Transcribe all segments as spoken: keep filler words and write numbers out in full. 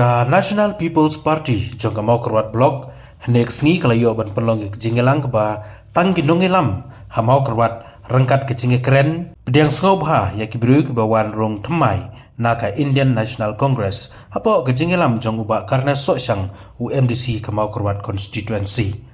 Ka National People's Party jong ka Mawkyrwat Block hynne ka sngi ka la ïoh ban pynlong ïa ka jingïalang kaba tang ki nongïalam ha Mawkyrwat ryngkat ka jingïakren pdiang sngewbha ïa ki briew kiba wan rung thymmai na ka Indian National Congress hapoh ka jingïalam jong u Bah Carnes Sohshang, u M D C ka Mawkyrwat Constituency.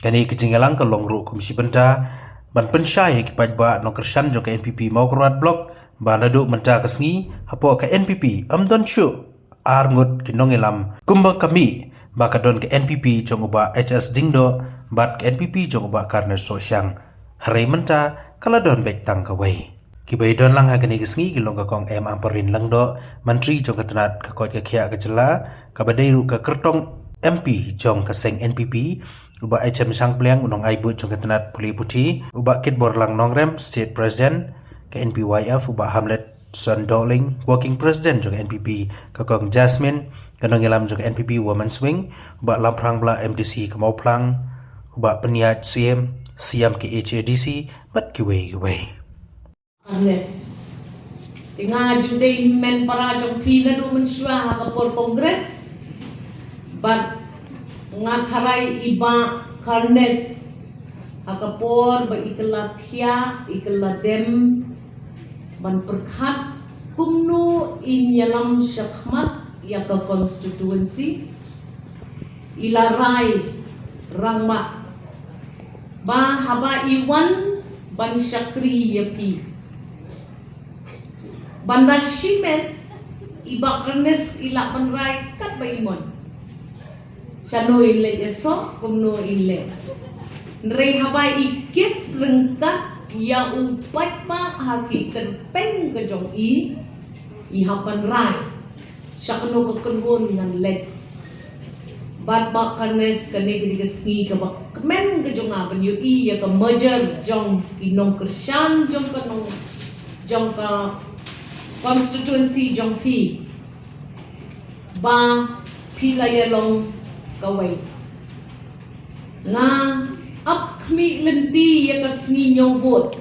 Kane ka jingïalang ka long ruh kum shi bynta ban pynshai ïa ki paidbah nongkyrshan jong ka N P P Mawkyrwat Block ba naduh mynta ka sngi hapoh ka N P P ym don shuh ar ngut ki nongïalam kumba ka mih ba ka don ka N P P jong u Bah H S Diengdoh bad ka N P P jong u Bah Carnes Sohshang. Hynrei mynta ka la don beit tang kawei. Kiba ïadon lang ha kane ka sngi ki long ka Kong M Ampareen Lyngdoh, Myntri jong ka tnat ka koit ka khiah ka jylla, kaba dei ruh ka kyrtong M P jong ka seng N P P, u Bah H M Shangpliang, u nongai buit jong ka tnat pule puthi, u Bah Kitborlang Nongrem, State President ka N P Y F, u Bah Hamletson Dohling, Working President jong ka N P P, ka Kong Jasmine, ka nongïalam jong ka N P P Women's Wing, u Bah Lamphrang Blah, M D C ka Mawphlang, u Bah Pynïaid Syiem, Syiem ka H A D C, bad kiwei kiwei. Carnes. Te nga ju dei hynmen para jong phi naduh mynshuwa ha ka por Congress. Bad nga tharai i Bah Carnes ha ka por ba i kylla thiah, i kylla dem ban pyrkhat kumno in ïalam shakhmat ïa ka constituency. I la rai rangbah ba haba i wan ban shakri ïa phi, ban da shimet, i Bah Carnes i lah ban rai katba i mon. Shano in leh ïasoh, kumno in leh. Hynrei haba i kit ryngkat ïa u paidbah ha ki kyrpang ka jong i, i hap ban rai sha kano ka kynhun ngan leit. Bad Bah Carnes, kane ka dei ka sngi kaba kmen ka jong nga ban ïohi ïa ka merger jong ki nongkyrshan jong ka nong, jong ka constituency jong phi, ba phi la ïalong kawei. Nga ap khmih lynti ïa ka sngi ñiew vote.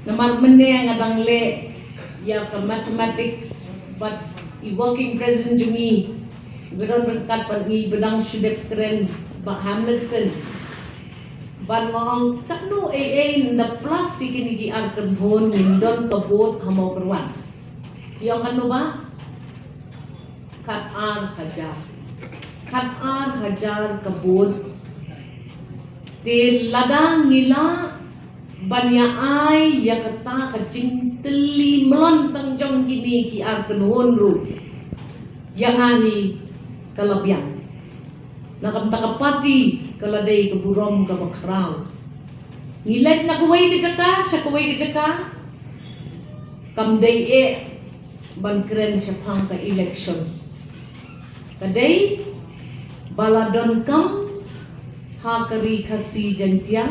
Namar mynne nga dang leh ïa ka mathematics bad i working president jong ngi, ba don ryngkat bad ngi, ba dang shu dep kren, Bah Hamletson. Bad nga ong katno ei ei, ynda plus ïa kine ki ar kynhun ngin don ka vote ha Mawkyrwat. Ïa katno ba? Khat ar hajar. Khat ar hajar ka vote. Te lada ngi lah ban ïa ai ïa kata ka jingtylli mlien tang jong kine ki ar kynhun ruh ïa nga hi ka la biang. Na ka bynta ka party ka la dei ka burom kaba khraw. Ngi leit na kawei ka jaka sha kawei ka jaka, kam dei eh ban kren shaphang ka election. Ka dei ba la donkam ha ka Ri Khasi Jaiñtia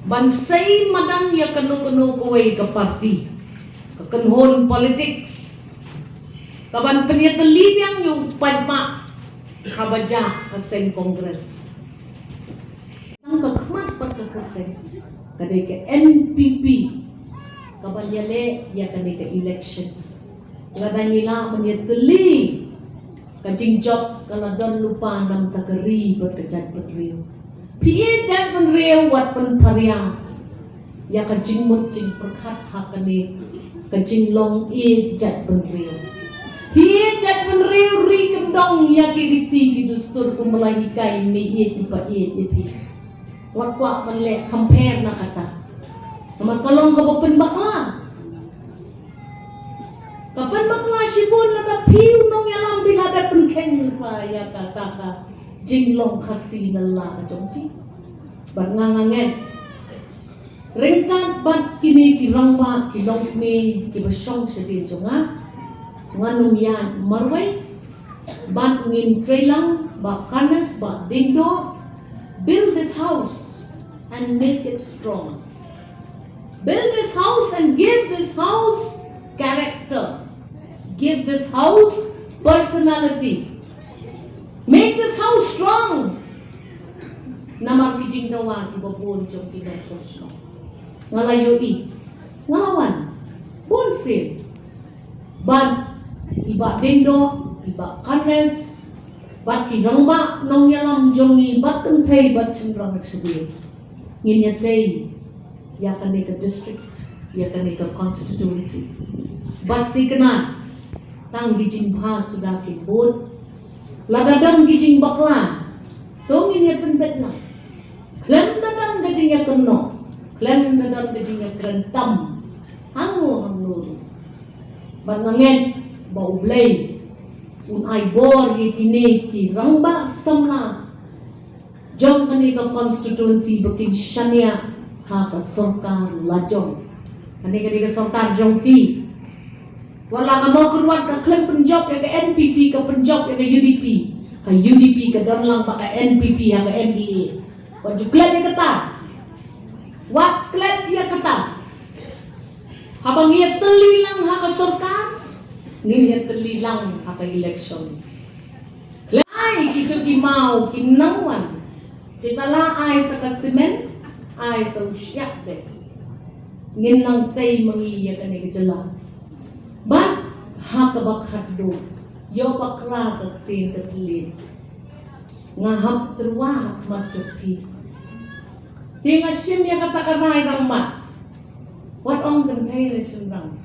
ban sei madan ïa kano kano kawei ka party, ka kynhun politics, ka ban pynïatylli biang ïa u paidbah haba jah ha seng Congress. Tang ka khmat bad ka kyrteng ka dei ka N P P ka ban ïaleh ïa kane ka election. Lada ngi lah ban ïatylli ka jingjop ka la don lypa na ka bynta ka ri bad ka jaitbynriew. Phi ïeit jaitbynriew, wat pynpharia ïa ka jingmut jingpyrkhat ha kane ka jinglong ïeit jaitbynriew. Phi ïeit jaitbynriew, ri kyndong ïa ki riti ki dustur, kumba la hikai i mei ïeit i pa ïeit ïa phi. Wat kwah ban leh compare na kata. Namar ka long kaba pynbakla. Ka pynbakla shibun lada phi u nongïalam phi la dep pynkheiñ lypa ïa kata ka jinglong Khasi na la ka jong phi. Bad nga nga ngeit ryngkat bad kine ki rangbah ki longkmie kiba shong shadien jong nga, ngan ym ïaid marwei. Bad ngin trei lang, Bah Carnes, Bah Diengdoh, build this house and make it strong. Build this house and give this house character. Give this house personality. Make this house strong. Namar ki jingdawa kiba bun jong ki nongshong shnong. Nga la ïohi, nga la wan bun sien. Bad I Bah Diengdoh, i Bah Carnes, bad ki rangbah nongïalam jong ngi bad kynthei bad shynrang shadien. Ngin ïatei ïa kane ka district, ïa kane ka constituency. Bad thikna, tang ki jingbha suda ki bud. Lada don ki jingbakla, to ngin ïa pynbeit lang. Khlem da don ka jingïakynnoh, khlem da don ka jingïakren tam hangno hangno ruh. Bad nga ngeit ba U Blei un ai bor ïa kine ki rangbah samla jong kane ka constituency ba kin shaniah ha ka sorkar lajong. Kane ka dei ka sorkar jong phi. Wat la ka Mawkyrwat ka khlem pynjop ïa ka N P P, ka pynjop ïa ka U D P. Ka U D P ka don lang bad ka N P P ha ka M D A. Wat ju klet ïa kata. Wat klet ïa kata. Haba ngi ïatylli lang ha ka sorkar, ngi ïatylli lang ha ka election. Khlem ai kita ki maw ki nang wan. Kita la ai sa ka simen, ai sa u shyiap de. Ngin nang tei ma ngi ïa kane ka jylla. Bad ha kaba khatduh, ïoh bakla ka ktien ka thylliej. Nga hap tyrwa ha khmat jong phi. Te nga shim ïa kata ka rai rangbah. Wat ong kynthei ne shynrang.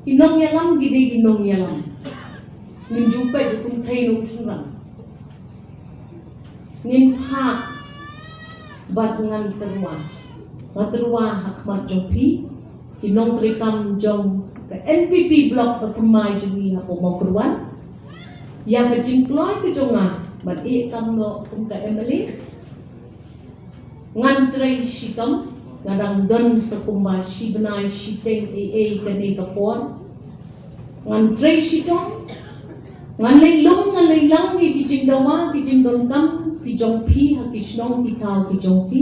Ki nongïalam ki dei ki nongïalam. Ngin ju peit u kynthei ne u shynrang. Ngin phah bad ngan tyrwa. Nga tyrwa ha khmat jong phi. Ki nongtrei kam jong ka N P P block ka thymmai jong ngi hapoh Mawkyrwat. Ïa ka jingkloi ka jong nga ban ïeh kam noh kum ka M L A. Ngan trei shitom, nga dang don sa kumba shi bnai shiteng ei ei kane ka por. Ngan trei shitom, ngan leit lum, ngan leit lang ïa ki jingdawa, ki jingdonkam ki jong phi ha ki shnong ki thaw ki jong phi.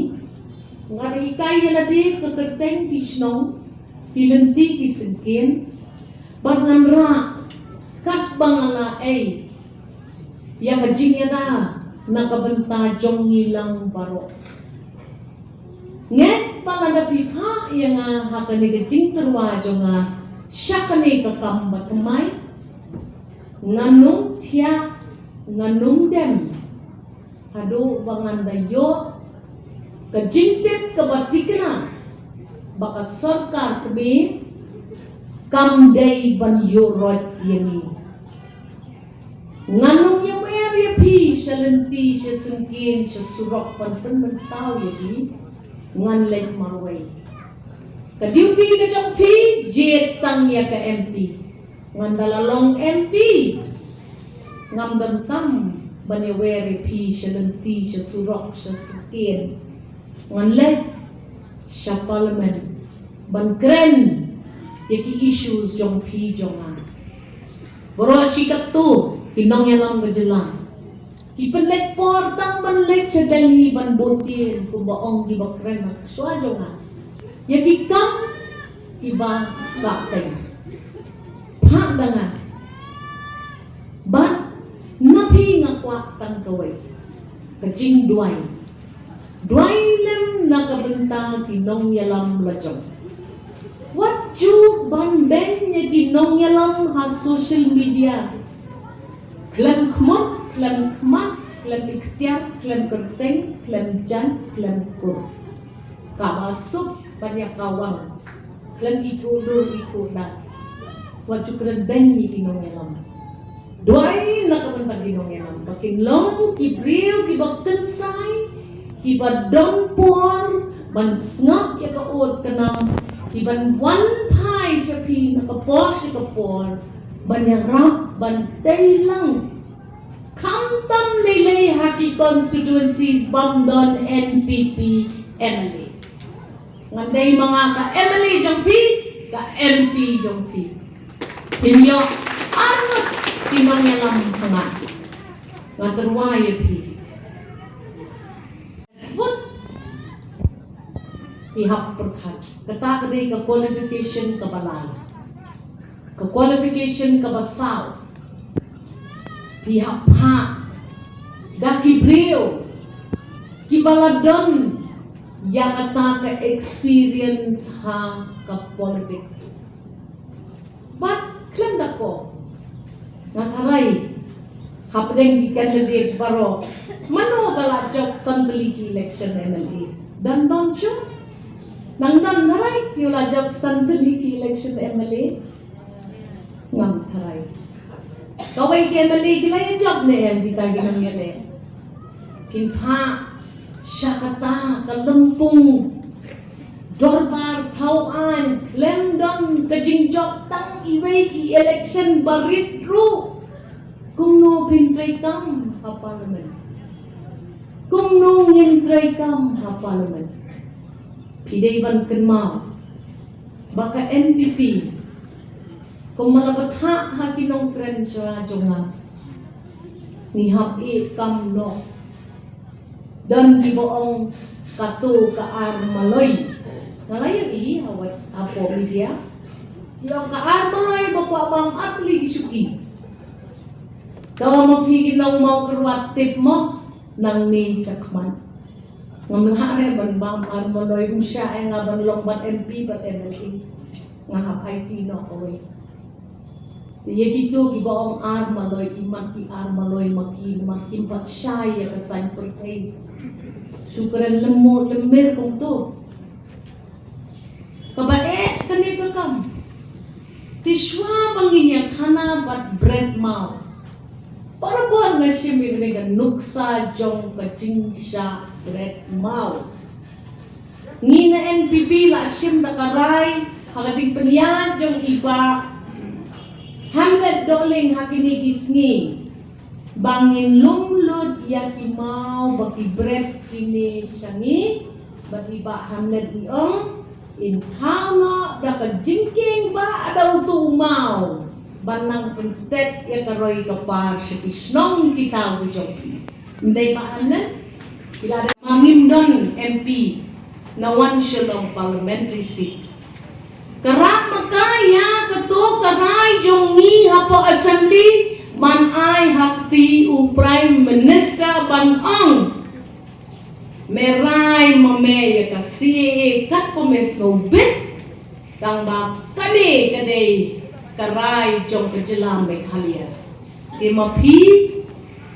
Ngan hikai ïa lade ka kyrteng ki shnong, ki lynti ki syngkien. Bad ngan rah katba nga la ei ïa ka jingïada na ka bynta jong ngi lang baroh. Ngeit ba lada phi phah ïa nga ha kane ka jingtyrwa jong nga sha kane ka kam ba thymmai, ngan ym thiah, ngan ym dem. Haduh ba ngan da ïoh ka jingtip kaba thikna ba ka sorkar kmie kam dei ban ïuh roit ïa ngi. Ngan ym ïawer ïa phi sha lynti sha syngkien sha surok ban pynmynsaw ïa phi. Ngan leit marwei. Ka duty ka jong phi jied tang ïa ka M P. Ngan da la long M P, ngam donkam ban ïawer ïa phi sha lynti sha surok sha syngkien. Ngan leit sha parliament ban kren ïa ki issues jong phi jong nga. Baroh shi katto ki nongïalam ka jylla ki pynleit por tang ban leit sha Delhi ban bud dien kumba ong kiba kren ha shuwa jong nga ïa ki kam kiba sahteng. Phah da nga. Bad na phi nga kwah tang kawei ka jingduwai. Duwai lem na ka bynta ki nongïalam lajong. Wat ju ban beiñ ïa ki nongïalam ha social media. Khlem khmut, khlem khmat, khlem iktiar, khlem kyrteng, khlem jait, khlem kur. Kaba suk ban ïa kawang. Khlem ithuh dur ithuh dat. Wat ju kren beiñ ïa ki nongïalam. Duwai na ka bynta ki nongïalam ba kin long ki briew kiba kynsai, kiba don por ban sngap ïa ka ud ka nam, kiban wan phai sha phi na ka por sha ka por ban ïarap ban tei lang. Khamtam lei lei ha ki constituencies bym don N P P M L A. Ngan dei ma nga ka M L A jong phi, ka M P jong phi. Phin ïoh arngut ki nongïalam ha nga. Ngan tyrwa ïa phi. Put. Phi hap pyrkhat. Kata ka dei ka qualification kaba lai. Ka qualification kaba saw. Phi hap phah da ki briew kiba la don ïa kata ka experience ha ka politics. Bad khlem da ko, Nga tharai hapdeng ki candidate baroh, mano ba la jop san tylli ki election M L A? Don bang shuh? Nang don tharai ki la jop san tylli ki election M L A? Ngam tharai. Kawei ki M L A ki la ïa jop ne em kita ki nang ïa ne? Kin phah sha kata ka lympung dorbar thaw aiñ, khlem don ka jingjop tang iwei i election barit ruh. Kumno phin treikam ha parliament? Kumno ngin treikam ha parliament? Phi dei ban kynmaw ba ka N P P, kumba la bthah ha ki nongkren sha jong nga, ngi hap ïeh kam noh. Don kiba ong kato ka ar maloi. Nga la ïohi ha WhatsApp, ha media. Ki ong ka ar maloi ba kwah bam ar tylli ki shuki. Kaba ma phi ki nong Mawkyrwat tip mo, nangne shakhmat. Ngam lah re ban bam ar maloi, um shah ïa nga ban long bad M P bad M L A. Nga hap aiti noh kawei. Ïa kito kiba ong ar maloi, imat ki ar maloi ma ki, imat kim pat shai ïa ka saiñ pyrthei. Shu kren lem mo lem mer kumto. Kaba eh kane ka kam. Te shuwa ba ngin ïa khana bad bret maw, barabor nga shim ïa kane ka nuksa jong ka jingshah bret maw. Ngi na N P P la shim da ka rai ha ka jingpynïaid jong i Bah Hamlet Dohling ha kine ki sngi ba ngin lum lut ïa ki maw bad ki bret kine sha ngi. Bad i Bah Hamlet i ong, in thaw noh da ka jingkieng ba da uto u maw ban nang pynstet ïa ka roi ka par sha ki shnong ki thaw ki jong phi. Ym dei Bah Hamlet? Ki la dei, ma ngim don M P na wan sha long parliamentary seat. Ka rah ma ka ïa kato ka rai jong ngi hapoh assembly ban ai ha kti u Prime Minister ban ong, me rai ma me ïa ka C A A kat ba me sngewbit, tang ba kane ka dei ka rai jong ka jylla Meghalaya. Te ma phi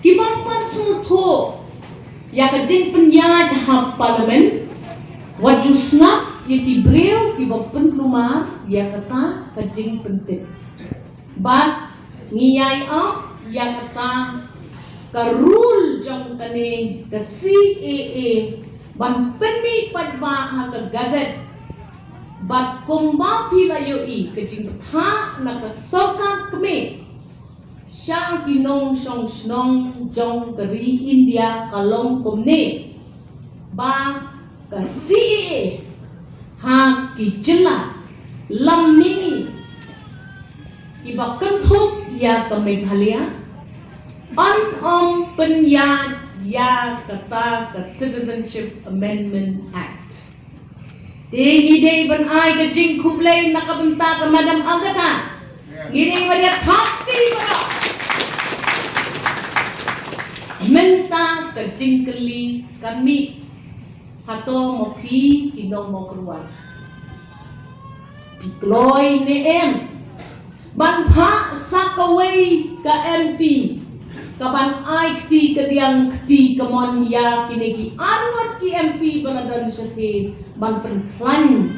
ki bym pat sngewthuh ïa ka jingpynïaid ha parliament, wat ju sngap ïa ki briew kiba pynkulmar ïa kata ka jingpyntip. Bad ngi ïai ap ïa kata ka rule jong kane ka C A A ban pynmih paidbah ha ka gazette. Bad kumba phi la ïohi ka jingbthah na ka sorkar kmie sha ki nongshong shnong jong ka ri India ka long kumne, ba ka C A A ha ki jylla lam mihngi kiba kynthup ïa ka Meghalaya, yn ym pynïaid ïa kata ka Citizenship Amendment Act. Te ngi dei ban ai ka jingkhublei na ka bynta ka Madam Agatha. Ngi dei ban ïa thap kti baroh. Mynta ka jingkylli kan mih, hato ma phi ki nong Mawkyrwat, phi kloi ne em ban phah sa kawei ka M P kaban ai kti kadiang kti kamon ïa kine ki arngut ki M P ba la don shathie ban pynkhlaiñ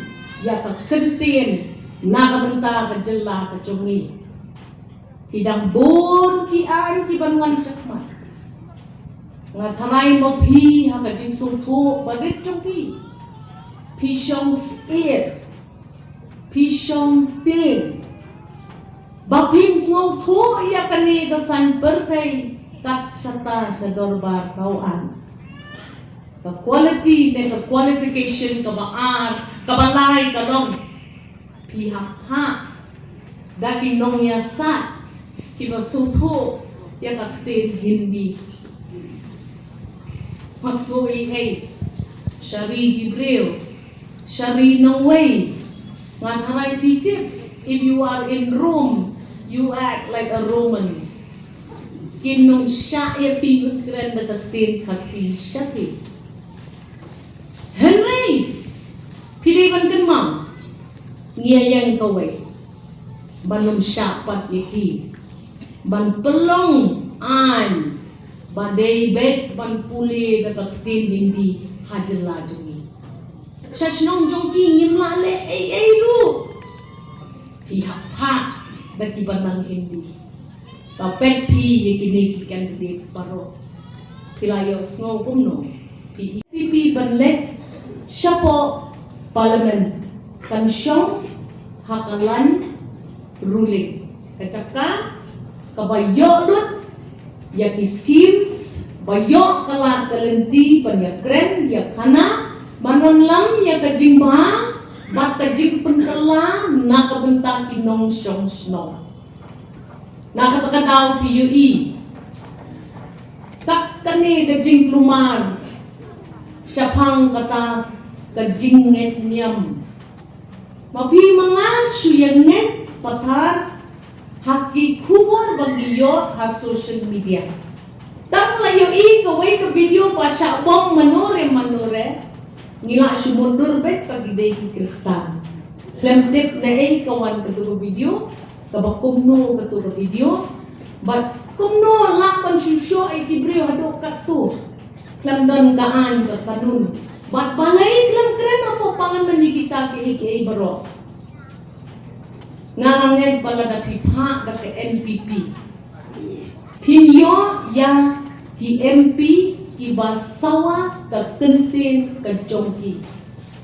ïa ka ktien na ka bynta ka jylla ka jong ngi? Ki dang bun ki aiñ ki ban wan shakhmat. Nga tharai ma phi ha ka jingsngewthuh barit jong phi, phi shong syier, phi shong tieng ba phim sngewthuh ïa kane ka saiñ pyrthei kat shata sha dorbar thaw aiñ. Ka quality ne ka qualification kaba ar, kaba lai ka long, phi hap phah da ki nongïasaid kiba sngewthuh ïa ka ktien Hindi. Hot sngewthuh ei ei sha ri ki briew, sha ri nongwei. Nga tharai phi tip, if you are in Rome, you act like a Roman. Kin nym shah ïa phi ban kren da ka ktien Khasi shathie. Hynrei phi dei ban kynmaw, ngi ïeng kawei ban nym shah pat ïa ki. Ban pynlong aiñ ba dei beit ban pule da ka ktien Hindi ha jylla jong ngi. Sha shnong jong ki ngim lah leh ei ei ruh. Phi hap phah da ki ban nang Hindi. Ba peit phi ïa kine ki candidate baroh. Phi la ïohsngew kumno? Phi P P ban leit shapoh Parliament kan shong ha ka line ruling. Ka jaka kaba ïoh lut ïa ki schemes, ba ïoh ka lad ka lynti ban ïakren ïakhana, ban wanlam ïa ka jingbha bad ka jingpynkylla na ka bynta ki nongshong shnong. Na kata ka daw phi ïohi, kat kane ka jingkulmar shaphang kata ka jingngeit niam. Ma phi ma nga shu ïa ngeit pathar ha ki khubor ba ngi ïoh ha social media. Tang la ïohi kawei ka video ba shah bom mano re mano re, ngi la shu mundur beit ba ki dei ki Khristan. Khlem tip naei ka wan kato ka video, kaba kumno kato ka video, bad kumno lah ban shu shoh ïa ki briew haduh katto khlem don ka aiñ ka kanun. Bad balei khlem kren hapoh Parliament ïa kita kiei kiei baroh? Nga ngeit ba lada phi phah da ka N P P, phin ïoh ïa ki M P kiba sawa ka kyntien ka jong ki.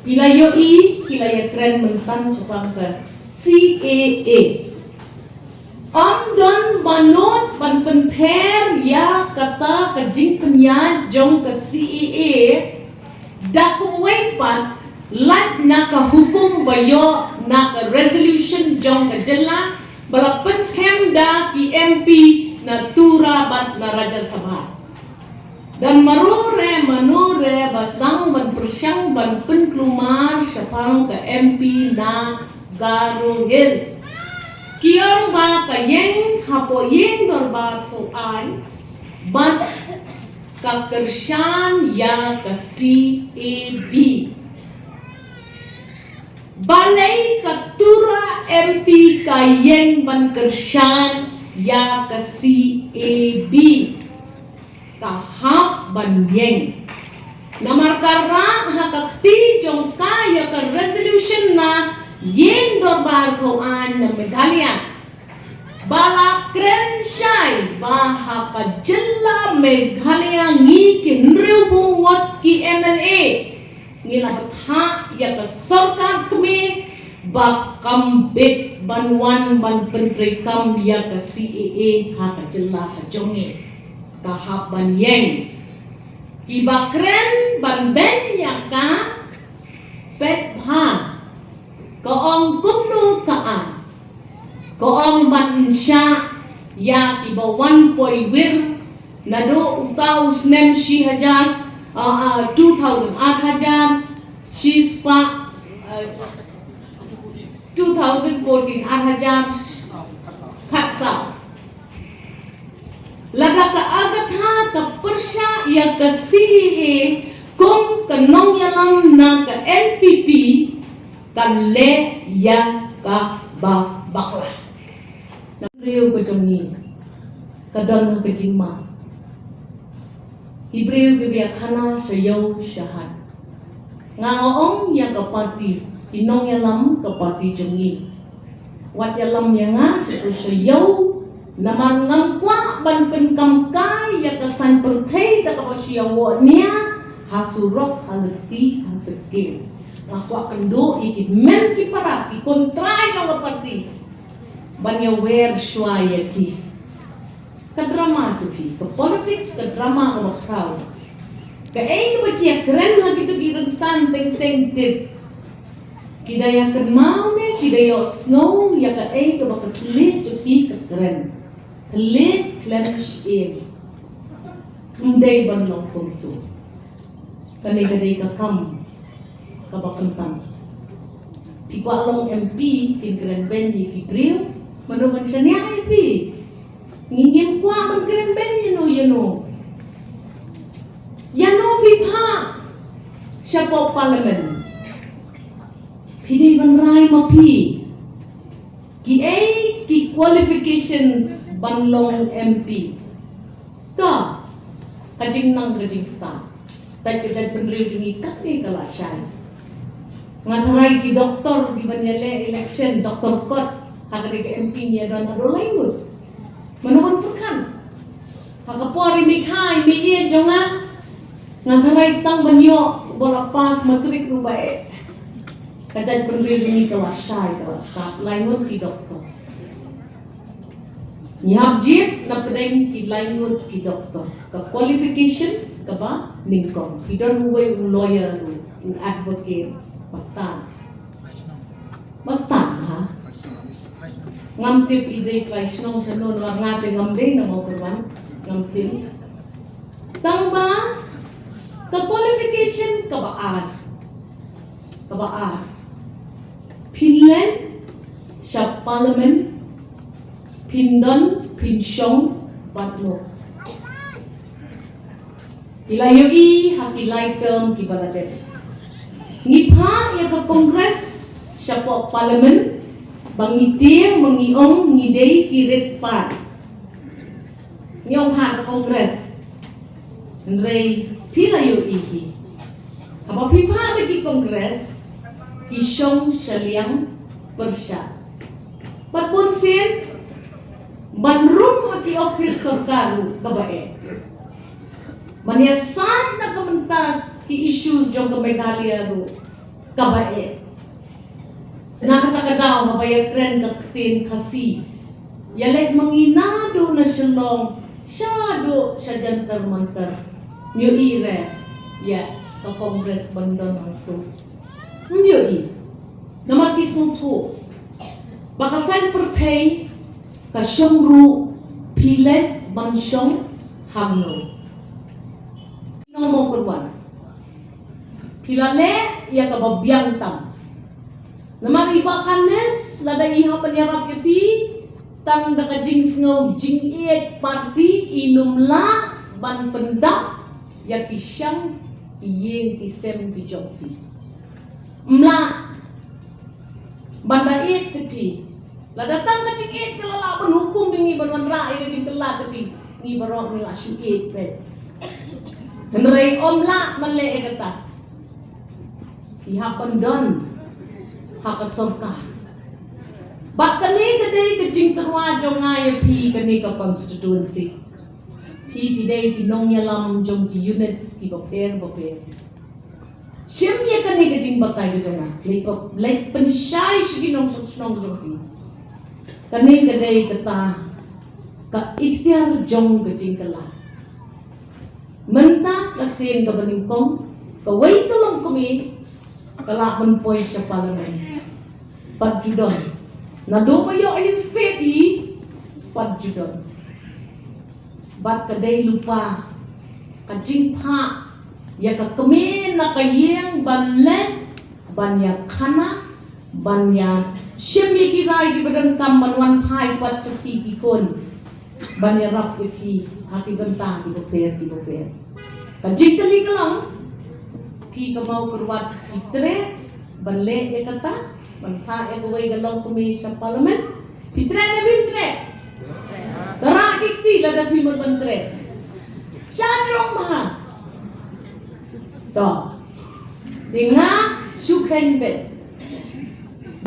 Phi la ïohi, ki la ïakren mynta shaphang ka C A A. Ym don ba nud ban pynpher ïa kata ka jingpynïaid jong ka C A A da kumwei pat, lait na ka hukum ba ïoh na ka resolution jong ka jylla ba la pynskhem da ki M P na Tura bad na Rajya Sabha. Da mano re mano re ba sdang ban pyrshang ban pynkulmar shaphang ka M P na Garo Hills. Ki ong ba ka ïeng hapoh ïing dorbar thaw aiñ bad ka kyrshan ïa ka C A B. Balei ka Tura M P ka ïeng ban kyrshan ïa ka C A B? Ka hap ban ïeng. Namar ka rah ha ka kti jong ka ïa ka resolution na ïing dorbar thaw aiñ na Meghalaya ba la kren shai ba ha ka jylla Meghalaya ngi ki hynriewphew ngut ki M L A ngi la bthah ïa ka sorkar kmie ba kam bit ban wan ban pyntreikam ïa ka C A A ha ka jylla ka jong ngi. Ka hap ban ïeng. Kiba kren ban beiñ ïa ka, peit bha. Ka ong kumno ka aiñ? Ka ong ban shah ïa kiba wan poi wir naduh uta u snem shi hajar, ah, ah, two thousand, ar hajar shispah, ah, two thousand fourteen, ar hajar khatsaw. Lada ka Agatha ka pyrshah ïa ka C A A kum ka nongïalam na ka N P P, kan leh ïa kaba bakla. Na briew ka jong ngi ka don ha ka jingma. Ki briew kiba ïakhana sha ïew sha hat. Nga nga ong ïa ka party, ki nongïalam ka party jong ngi, wat ïalam ïa nga sha tu sha ïew, namar ngam kwah ban pynkam kai ïa ka saiñ pyrthei da kaba shu ïa wad nia ha surok, ha lynti, ha syrkit. Nga kwah kynduh ïa ki hynmen ki para, ki khun trai jong ka party ban ïa wer shuwa ïa ki. Ka drama tu phi, ka politics ka drama kaba khraw. Kaei kaba ki ïa kren ha kito ki rynsan teng teng tip, ki da ïa kynmaw ne ki da ïohsngew ïa kaei kaba ka thylliej tu phi ka kren? Thylliej khlem shim. Ym dei ban long kumtu. Kane ka dei ka kam kaba kyntang. Phi kwah long M P, phin kren beiñ ïa ki briew, mano ban shaniah ïa phi? Ngi ngim kwah ban kren beiñ ïano ïano. Ïano phi phah shapoh Parliament? Phi dei ban rai ma phi. Kiei ki qualifications ban long M P. To, ka jingnang ka jingstad. Tad ka jaitbynriew jong ngi katne ka la shai. Nga tharai ki doktor kiban ïaleh election, doktor kot, ha kane ka M P ngi ïa don haduh lai ngut. Mano ban pyrkhat? Ha ka por i mei kha, i mei ïeit jong nga, nga tharai tang ban ïoh ba la pass matric ruh ba eh. Ka jaitbynriew jong ngi ka la shai, ka la stad, lai ngut ki doktor. Ngi hap jied na pdeng ki lai ngut ki doktor. Ka qualification kaba nyngkong. Phi don uwei u lawyer ruh, u advocate, ba stad. Ba stad, ha? Ngam tip i dei trai shnong shano, namar nga te ngam dei na Mawkyrwat. Ngam tip. Tang ba ka qualification kaba ar. Kaba ar. Phin leit sha parliament, phin don, phin shong, bad noh. Ki la ïohi ha ki lai term kiba la dep. Ngi phah ïa ka Congress shapoh parliament, ba ngi tieng, ba ngi ong ngi dei ki rit paid. Ngi ong phah ka Congress. Hynrei phi la ïohi hi. Haba phi phah da ki Congress, ki shong shiliang pyrshah. Bad bunsien, ban rum ha ki ophis sorkar ruh kaba eh. Ban ïasaid na ka bynta ki issues jong ka Meghalaya ruh kaba eh. Na kata ka daw haba ïakren ka ktien Khasi, ïaleh ma ngi naduh na Shillong shaduh sha Jantar Mantar. Ym ïohi re ïa ka Congress ban don hangto. Ym ïohi. Namar ki sngewthuh ba ka saiñ pyrthei ka shong ruh, phi leit ban shong hangno. Nong Mawkyrwat. Phi la leh ïa kaba biang tam. Namar i Bah Khanis, lada i hap ban ïarap ïa phi, tang da ka jingsngew jingïeit party, i nym lah ban pyndap ïa ki shaneng, ki ïing ki sem ki jong phi. Ym lah ban da ïeit te phi. Lada tang ka jingïeit ka la lah ban hukum ïa ngi ban wanrah ïa ka jingkylla te phi, ngi baroh ngi la shu ïeit phi. Hynrei ym lah ban leh ïa kata. Phi hap ban don ha ka sorkar. Bad kane ka dei ka jingtyrwa jong nga ïa phi, kane ka constituency. Phi, phi dei ki nongïalam jong ki units kiba pher ba pher. Shim ïa kane ka jingbatai ka jong nga. Leit, leit pynshai sha ki nongshong shnong jong phi. Kane ka dei kata ka ikhtiar jong ka jingkylla. Mynta ka sien kaba nyngkong, kawei ka longkmie ka lah ban poi sha parliament. Pat ju don. Naduh ba ïoh ïa ka peit hi, pat ju don. Bad ka dei lypa ka jingphah ïa ka kmie na ka ïing ban leit, ban ïakhana, ban ïashim ïa ki rai kiba donkam, ban wan phai pat sha ki khun, ban ïarap ïa ki ha ki bynta kiba pher kiba pher. Ka jingkylli ka long, phi ka Mawkyrwat phi treh ban leh ïa kata, ban phah ïa kawei ka longkmie sha parliament? Phi treh ne phim treh? Ka rah ki kti lada phi mut ban treh. Sha jrong bha. To. Te nga shu kheiñ beit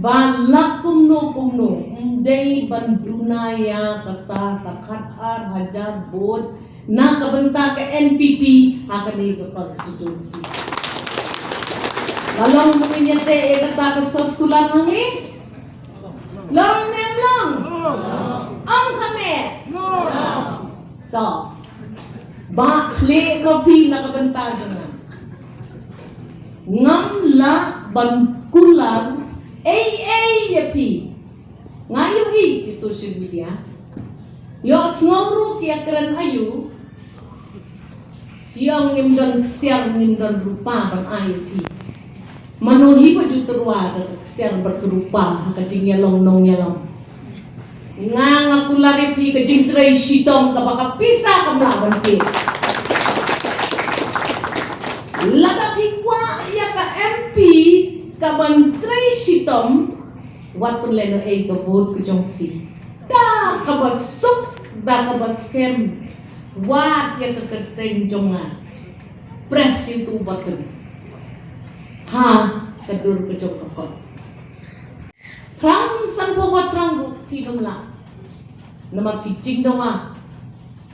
ba la kumno kumno ym dei ban duna ïa kata ka khat ar hajar vote na ka bynta ka N P P ha kane ka constituency. Ka long mynta ïa kata ka soskular hangne. Long ne ym long? Ong kham eh. To. Ba khlieh ma phi na ka bynta jong nga. Ngam lah ban kular ei ei ïa phi. Nga ïohi ki social media. Ïohsngew ruh ki ïakren aïu. Ïa ngim don ksiar ngim don rupa ban ai ïa phi. Mano hi ba ju tyrwa da ka ksiar bad ka rupa ha ka jingïalong nongïalam. Nga nga kular ïa phi ka jingtrei shitom kaba ka pisa kam lah ban peit. Lada phi kwah ïa ka M P kaban trei shitom, wat pynlehnohei ka vote ka jong phi da kaba suk Ba kaba skhem, wad ïa ka kyrteng jong nga. Press ïa uto u button ha ka dur ka jong ka kot. Thrang sanphew ba thrang ruh phi dang lah. Namar ki jingdawa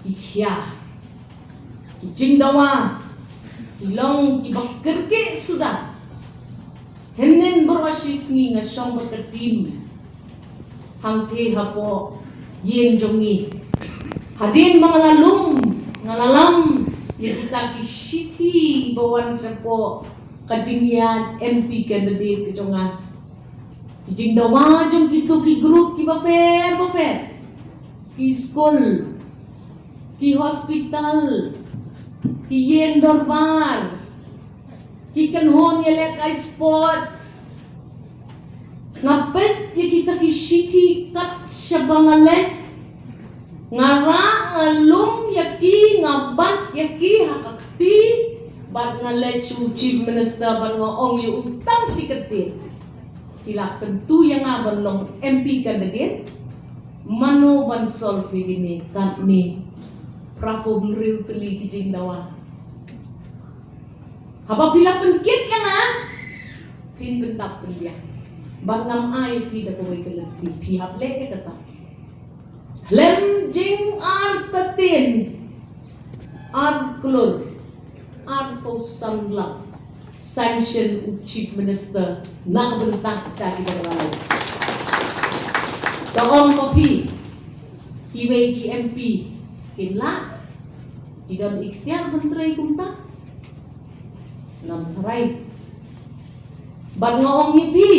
ki khia. Ki jingdawa ki long kiba kyrkieh suda. Hynnin baroh shi sngi nga shong bad ka team hangtei hapoh ïing jong ngi. Hadien ba nga la lum, nga la lam ïa kita ki shithi ba wan shapoh ka jingïaid M P candidate ka jong nga. Ki jingdawa jong kito ki group kiba pher bapher, ki skul, ki hospital, ki ïing dorbar, ki kynhun ïalehkai sports. Nga peit ïa kita ki shithi kat shaba nga leit. Nga rah, nga lum ïa ki, nga bat ïa ki ha ka kti. Bad nga leit sha u Chief Minister bad nga ong ïa u tang shi kyntien. Phi la kyntu ïa nga ban long M P candidate. Mano ban solve ïa kine? Katne. Phra phew hynriew tylli ki jingdawa. Haba phi la pynkit ïa nga, phin pyndap pynbiang. Bad ngam ai phi da kawei ka lynti, phi hap leh ïa kata. Khlem jingartatien, ar klur arphew san lak sanction u Chief Minister na ka bynta kita kiba la leit. Ka ong ma phi, kiwei ki M P kim lah, ki don iktiar ban trei kumta. Ngam tharai. Bad nga ong ïa phi,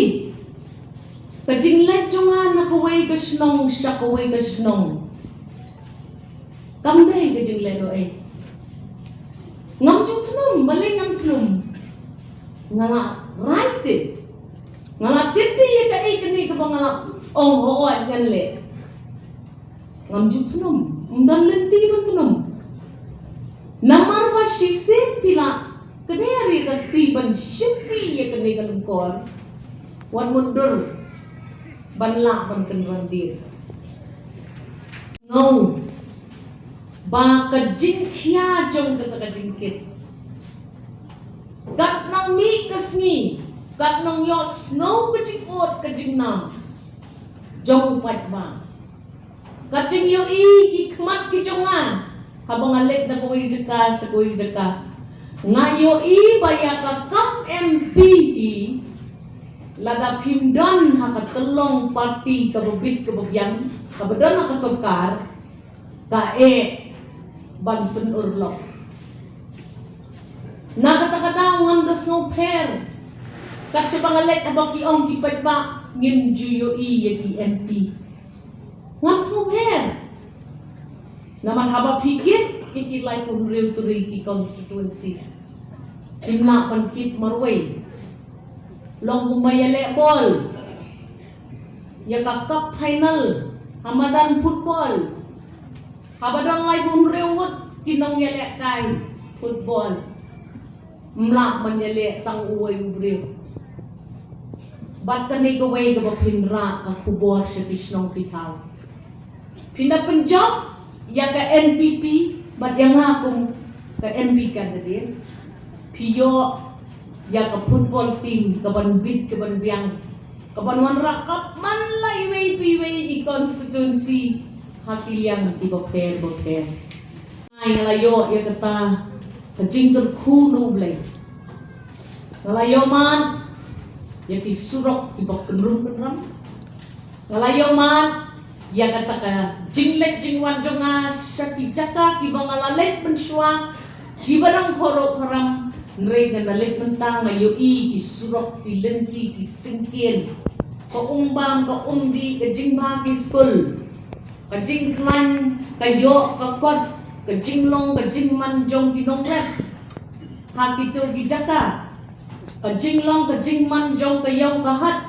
ka jingleit jong nga na kawei ka shnong sha kawei ka shnong, kam dei ka jinglehnohei. Ngam ju thnum, balei ngam thnum? Nga la rai te. Nga la tip te ïa kaei kane kaba nga la ong, hooid ngan leh. Ngam ju thnum, ym don lynti ban thnum. Namar ba shisien phi la kner ïa ka kti ban shimti ïa kane ka lyngkor, wat mutdur ban lah ban kynran dien. Sngew ba ka jingkhia jong kata ka jingkit, kat nang mih ka sngi, kat nang ïohsngew ka jingud ka jingnam jong u paidbah. Ka jingïohi ki khmat ki jong nga haba nga leit na kawei jaka sha kawei jaka. Nga ïohi ba ïa ka kam M P hi, lada phim don ha ka tyllong party kaba bit kaba biang kaba don ha ka sorkar, ka eh ban pynurlong. Na kata ka daw ngam da sngewpher. Kat shaba nga leit haba ki ong ki paidbah ngim ju ïohi ïa ki M P. Ngam sngewpher. Namar haba phi kit, ki kit laiphew hynriew tylli ki constituency. Kim lah ban kit marwei. Long kumba ïaleh bol ïa ka cup final ha madan football. Haba don laiphew hynriew ngut ki nongïalehkai football, ym lah ban ïaleh tang uwei u briew. Bad kane kawei kaba phin rah ka khubor sha ki shnong ki thaw. Phin da pynjop ïa ka N P P bad ïa nga kum ka M P candidate. Phi ïoh ïa ka football team kaban bit kaban biang, kaban wanrah cup man la iwei pa iwei i constituency ha ki liang kiba pher bapher. Ai, nga la ïoh ïa kata ka jingkyrkhu na U Blei. Nga la ïoh mad ïa ki surok kiba kynrum kynram. Nga la ïoh mad ïa kata ka jingleit jingwan jong nga sha ki jaka kiba nga la leit mynshuwa, kiba dang khoro khoram. Hynrei nga la leit mynta nga ïohi ki surok, ki lynti, ki syngkien, ka um bam ka um dih, ka jingbha ki skul, ka jingkhlaiñ, ka ïoh ka kot, ka jinglong ka jingman jong ki nongrep ha kito ki jaka, ka jinglong ka jingman jong ka ïew ka hat.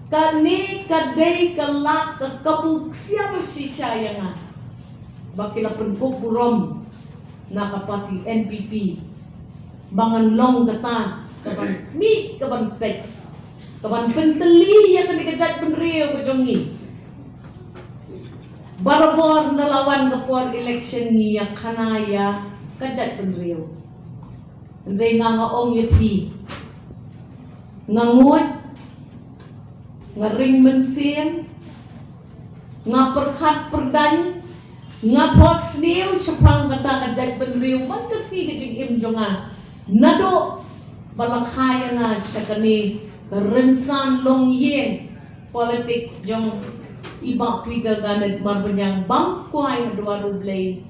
Kane ka dei ka lad ka kabu ksiar shisha ïa nga ba ki la pynkup burom na ka party N P P ba ngan long kata kaban mih kaban peit, kaban pyntylli ïa kane ka jaitbynriew ka jong ngi. Barabor na la wan ka por election ngi ïa khana ïa ka jaitbynriew. Hynrei nga nga ong ïa phi, nga nguid, nga ring mynsiem, nga pyrkhat pyrdaiñ, nga phohsniew shaphang kata ka jaitbynriew man ka sngi ka jingim jong nga. Naduh ba la kha ïa nga sha kane ka rynsan longïing politics jong i Bah Peter Garnet Marbaniang, bam kwai ha dwar U Blei,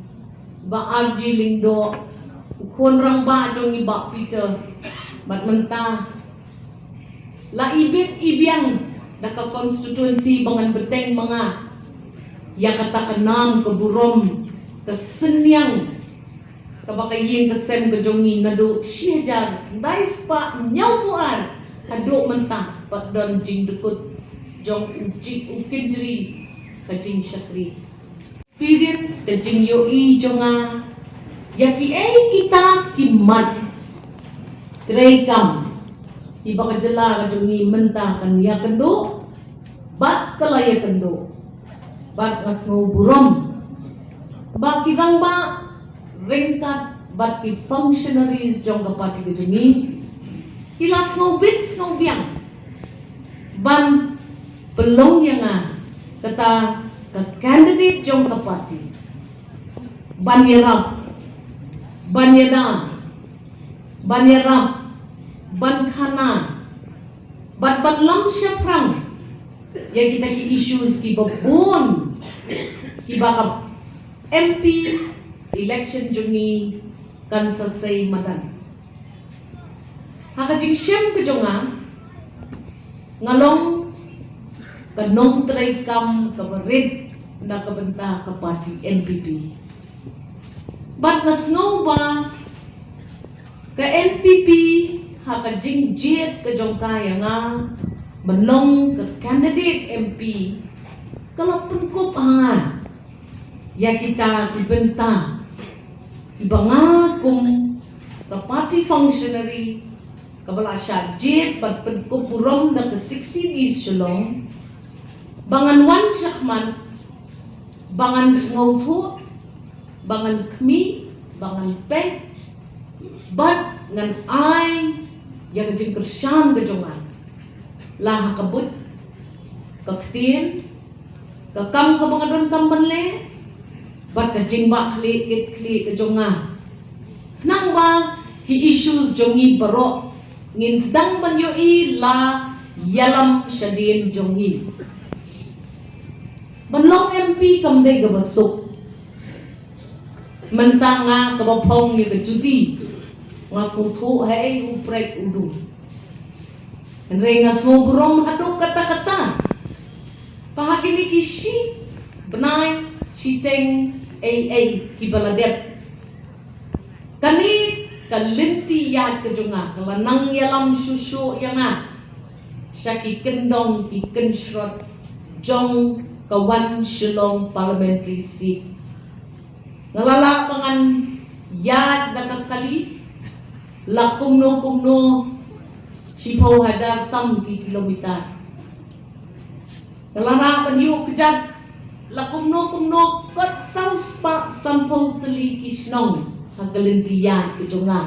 Bah R G Lyngdoh, u khun rangbah jong i Bah Peter. Bad mynta la ibit ibiang da ka constituency ba ngan bteng ma nga ïa kata ka nam ka burom ka synñiang kaba ka ïing ka sem ka jong ngi naduh shi hajar khyndai spah hynñiewphew ar haduh mynta, bad don jingdkut jong u jing u kynjri ka jingshakri. Experience ka jingïohi jong nga ïa kiei kita ki mat treikam kiba ka jylla ka jong ngi mynta kan ïakynduh bad ka la ïakynduh. Bad nga sngew burom ba ki rangbah ryngkat bad ki functionaries jong ka party ka jong ngi ki la sngew bit sngew biang ban pynlong ïa nga kata ka candidate jong ka party ban ïarap, ban ïada, ban ïarap, ban khana bad ban lam shaphrang ïa kita ki issues kiba bun kiba ka M P election jong ngi kan sa sei madan. Ha ka jingshem ka jong nga, nga long ka nongtreikam kaba rit na ka bynta ka party N P P. Bad nga sngew ba ka N P P ha ka jingjied ka jong ka ïa nga ban long ka candidate M P ka la pynkup ha nga ïa kita ki bynta kiba nga kum ka party functionary kaba la shah jied bad pynkup burom da ka sixteen East Shillong ba ngan wan shakhmat, ba ngan sngewthuh, ba ngan khmih, ba ngan peit bad ngan ai ïa ka jingkyrshan ka jong nga la ha ka buit ka ktien, ka kam kaba nga donkam ban leh bad ka jingbakla kit khlieh ka jong nga. Khnang ba ki issues jong ngi baroh ngin sdang ban ïohi la ïalam shadien jong ngi. Ban long M P kam dei kaba suk. Mynta nga kaba phong ïa ka juti nga sngewthuh haei u prek u dum. Hynrei nga sngew burom haduh katta katta ba ha kine ki shi bnai shiteng ei ei kiba la dep, kane ka lynti ïaid ka jong nga ka la nang ïalam shuh shuh ïa nga sha ki kyndong ki kynshrot jong ka One Shillong Parliamentary Seat. Nga la lah ba ngan ïaid da ka kali la kumno kumno shiphew hajar tam ki kilometer. Nga la lah ban ïuh kjat la kumno kumno kot saw spah sanphew tylli ki shnong ha ka lynti ïaid ka jong nga.